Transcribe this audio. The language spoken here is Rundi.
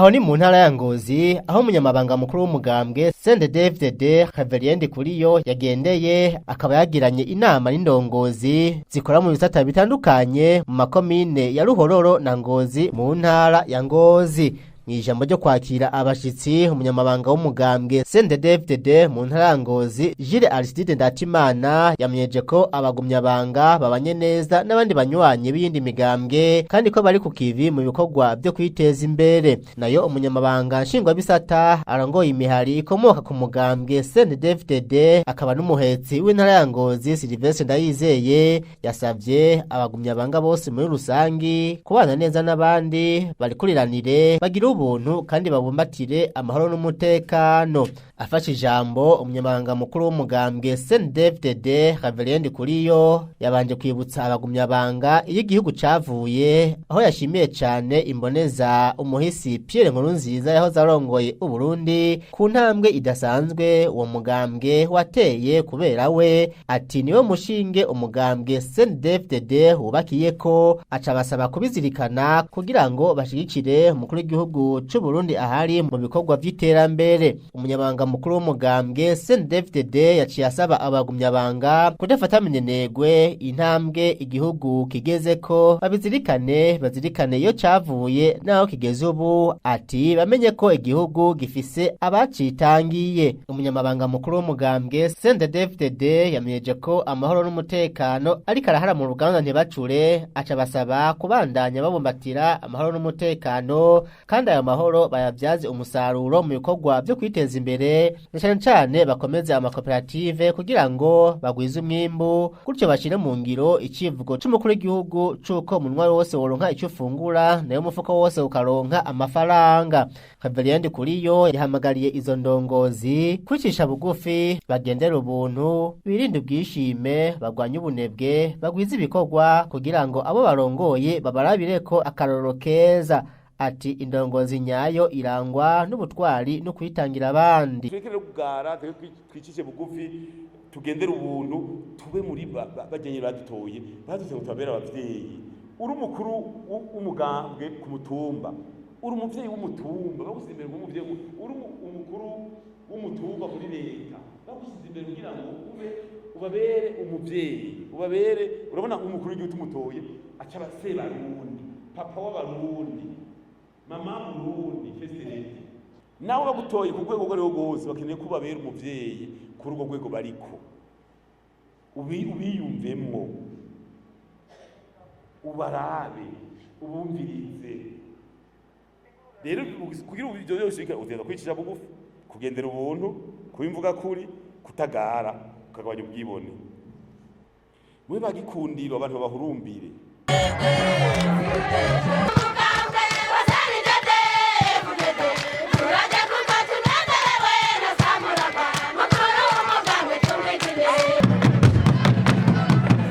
Aho ni mu ntara ya Ngozi, aho umunyamabanga mukuru w'umugambwe CNDD-FDD Reverien Ndikuriyo yagendeye, akaba yagiranye inama n'indongozi zikora mu bisata bitandukanye mu makomine ya Ruhororo na Ngozi mu ntara ya Ngozi. Mw'ijambo ryo kwakira abashitsi, umunyamabanga w'umugambwe CNDD-FDD mu ntara ya Ngozi, Jules Aristide Ndatimana, yamenyeje ko abagumyabanga babanye neza n'abandi banywanyi b'iyindi migambwe, kandi ko bari ku kivi mu bikorwa vyo kwiteza imbere. Nayo umunyamabanga nshingwabisata arongoye imihari ikomoka ku mugambwe CNDD-FDD, akaba n'umuhetsi w'intara ya Ngozi, Sylvestre Ndayizeye, yasavye abagumyabanga bose muri rusangi kubana neza n'abandi, barikuriranire, bagire ubuntu kandi babumbatire amahoro n'umutekano. Afashe ijambo, umunyamabanga mukuru w'umugambwe CNDD-FDD Reverien Ndikuriyo yabanje kwibutsa abagumyabanga iyo igihugu cavuye, aho yashimiye cane imboneza umuhisi Pierre Nkurunziza yahoze arongoye Uburundi ku ntambwe idasanzwe uwo mugambwe wateye kubera we. Ati niwe mushinge umugambwe CNDD-FDD wubakiyeko, aca basaba kubizirikana kugira ngo bashigikire umukuru w'igihugu c'u Burundi ahari mu bikorwa vy'iterambere. Umunyamabanga mukuru w'umugambwe CNDD-FDD yaciye asaba abagumyabanga kudafata minenegwe intambwe igihugu kigezeko, babizirikane, bazirikane iyo cavuye naho kigeze ubu. Ati bamenye ko igihugu gifise abacitangiye. Umunyamabanga mukuru w'umugambwe CNDD-FDD yamenyeje ko amahoro n'umutekano ariko arahara mu ruganda ntibacure, aca basaba kubandanya babumbatira amahoro n'umutekano, kandi ayo mahoro bayabyaze umusaruro mu bikorwa vyo kwiteza imbere, na cane cane bakomeze amakoperative kugira ngo bagwize umwimbu, gutyo bashire mu ngiro icivugo c'umukuru w'igihugu c'uko umunwa wose woronka ico ufungura, nayo umufuko wose ukaronka amafaranga. Reverien Ndikuriyo yahamagariye izo ndongozi kwicisha bugufi, bagendera ubuntu, birinde ubwishime, bagwanye ubunebwe, bagwize ibikorwa kugira ngo abo barongoye babarabireko akarorero keza. Ati indongozi nyayo irangwa n'ubutwari no kwitangira abandi. Tureke rero kugara, tureke twicishe bugufi, tugendere ubuntu, tube muri bagenyi badutoye, badutoye ngo tubabere abavyeyi. Uri umukuru w'umugambwe ku mutumba, uri umuvyeyi w'umutumba, bagusize imbere nk'umuvyeyi, uri umukuru w'umutumba kuri leta, bagusize imbere kugira ngo ube ubabere umuvyeyi, ubabere. Urabona umukuru w'igihugu tumutoye aca aba Sebarundi, papa w'Abarundi, mama Burundi, first lady. Nawe bagutoye ku rwego urwo arirwo rwose, bakeneye ko ubabera umuvyeyi kuri urwo rwego bariko, ubiyumvemwo, ubarabe, ubumvirize. Rero kugira ubu ivyo vyose utegerezwa kwicisha bugufi, kugendera ubuntu, kuba imvuga kuri, kutagara, ukagabanya ubwibone. Mube bagikundiro, abantu babahurumbire.